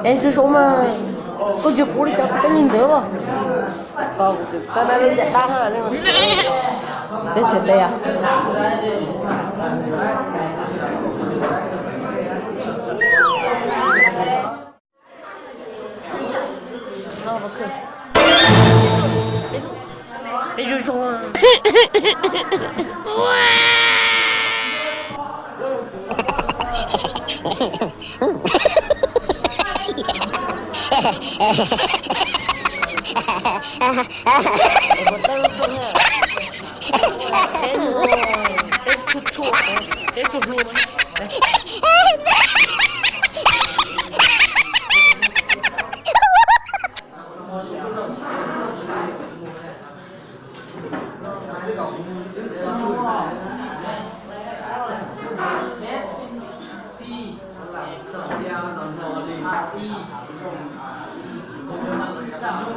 Es tsis zoo mas, koj tsis pub li cas peb li ntawd los. Peb txiav tes. Peb zoo zoo.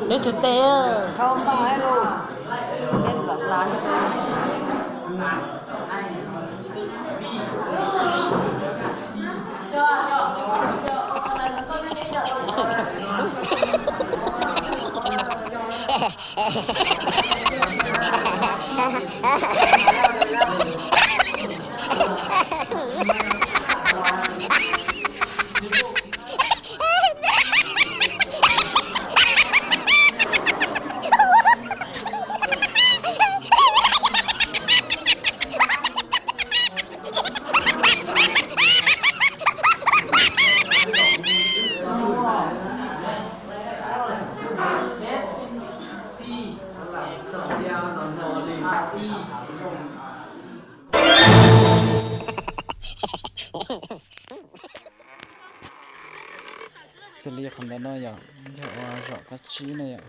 Peb txiav tes. Xws li qhov ntawm no yom, yog ua zaum qab tsib na yom,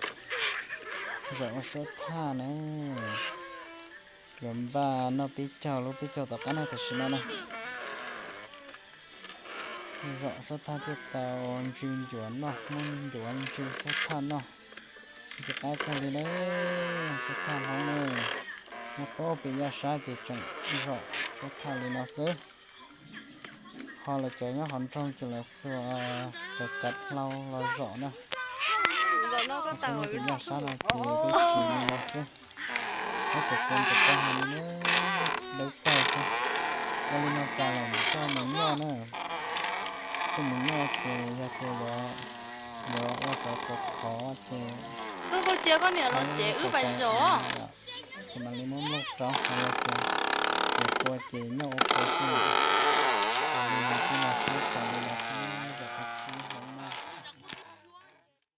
zaum ua suab thaj na. Yuav npaj noj peb caug lub peb caug tom qab na tam sim no na. Zaum suab thaj thiaj tau ntsw ncuav noj, muab ncuav ntsw suab thaj noj. Ntxim qab kawg li na, suab thaj Hmoob na. Muaj pab pem yaj sab ces tseem zaum suab thaj li no xwb. Ho lawv cov nyob hauv nroog ces lawv xuas cov cav hlau los zaum na. Ho peb nyob pem yaj sab no ces peb siv li no xwb. Peb cov kua ntxim qab heev li na, dawb paug xwb. Ua li no tas lawm coj mus nyoj na. Coj mus nyoj ces yog tias yuav, yuav ua cov khov khov ces, ces mam li muab nplooj rau, ho yog tias yuav kua ces nyoj ua kua xwb. Ua li no peb los sib xaus li no xwb, zaum qab tsib Hmoob.